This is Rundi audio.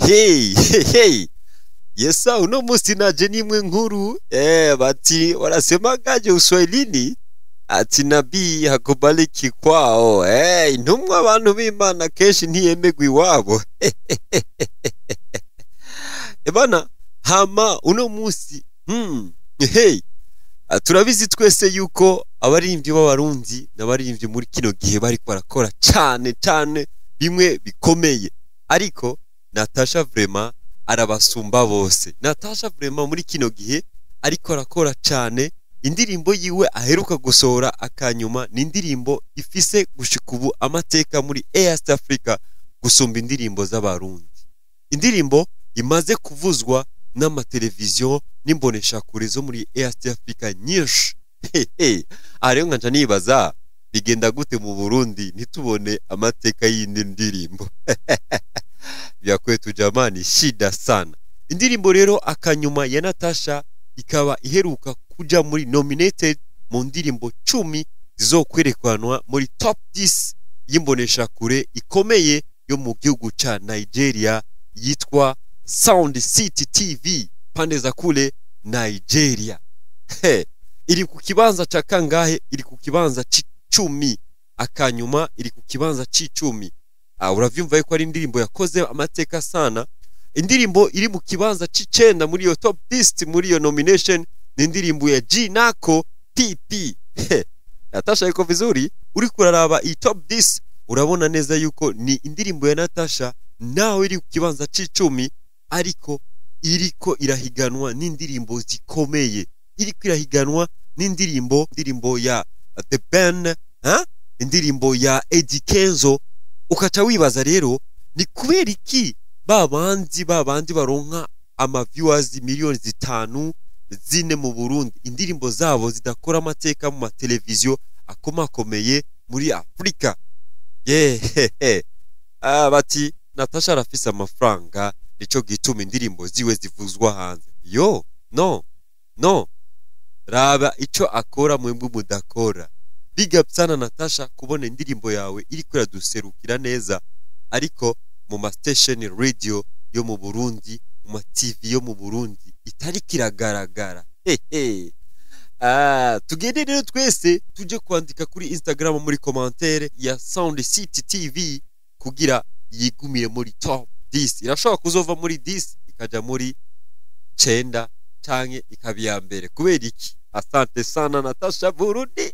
Hey, hey, hey. Yesa uno musi naje nimwe nkuru bati wanasemagaje uswahilini ati nabii hakubaliki kwao. Intumwa abantu b'Imana kenshi ntiyemegwa iwabo. Ebana hama uno musi hey, turabizi twese yuko abaririmbyi b'Abarundi n'abaririmbyi muri kino gihe bariko barakora cane cane bimwe bikomeye, ariko Natasha vraiment arabasumba bose. Natasha vraiment muri kino gihe ariko arakora cane. Indirimbo yiwe aheruka gusohora akanyuma ni indirimbo ifise gushika ubu amateka muri East Africa gusumba indirimbo z'Abarundi. Indirimbo imaze kuvuzwa n'amateleviziyo n'imboneshakure zo muri East Africa nyinshi. Aha rero nkaca nibaza bigenda gute mu Burundi ntitubone amateka y'indi ndirimbo. Vya kwetu jamani, shida sana. Indirimbo rero akanyuma ya Natasha ikaba iheruka kuja muri nominated mu ndirimbo 10 zizokwerekanwa muri top 10 y'imboneshakure ikomeye yo mu gihugu ca Nigeria yitwa Sound City TV, pande za kule Nigeria. He, iri ku kibanza ca kangahe? Iri ku kibanza c'icumi. Akanyuma iri ku kibanza c'icumi. Uravyumva yuko ari indirimbo yakoze amateka sana. Indirimbo iri mu kibanza c'icenda muri iyo top list, muri iyo nomination, ni indirimbo ya G Nako PP. Natasha iko vizuri. Uri kuraraba iyi top list urabona neza yuko ni indirimbo ya Natasha nawe iri ku kibanza c'icumi, ariko iriko irahiganwa n'indirimbo zikomeye. Iriko irahiganwa n'indirimbo, indirimbo ya The Ben, ha? Indirimbo ya Eddy Kenzo. Ukaca wibaza rero ni kubera iki babandi baronka ama viewers miliyoni 5 4 mu Burundi, indirimbo zabo zidakora amateka mu mateleviziyo akomakomeye muri Afrika. Bati Natasha arafise amafaranga nico gituma indirimbo ziwe zivuzwa hanze. Yo, no, no. Raba ico akora mwebwe mudakora. Big up sana Natasha kubona indirimbo yawe iriko iraduserukira neza, ariko mu ma station radio yo mu Burundi, mu ma TV yo mu Burundi itariko iragaragara. Tugende rero twese tuje kwandika kuri Instagram muri commentaire ya Sound City TV kugira yigumire muri top 10. Irashobora kuzova muri 10 ikaja muri 9 canke ikaba iya mbere. Kubera iki? Asante sana Natasha Burundi.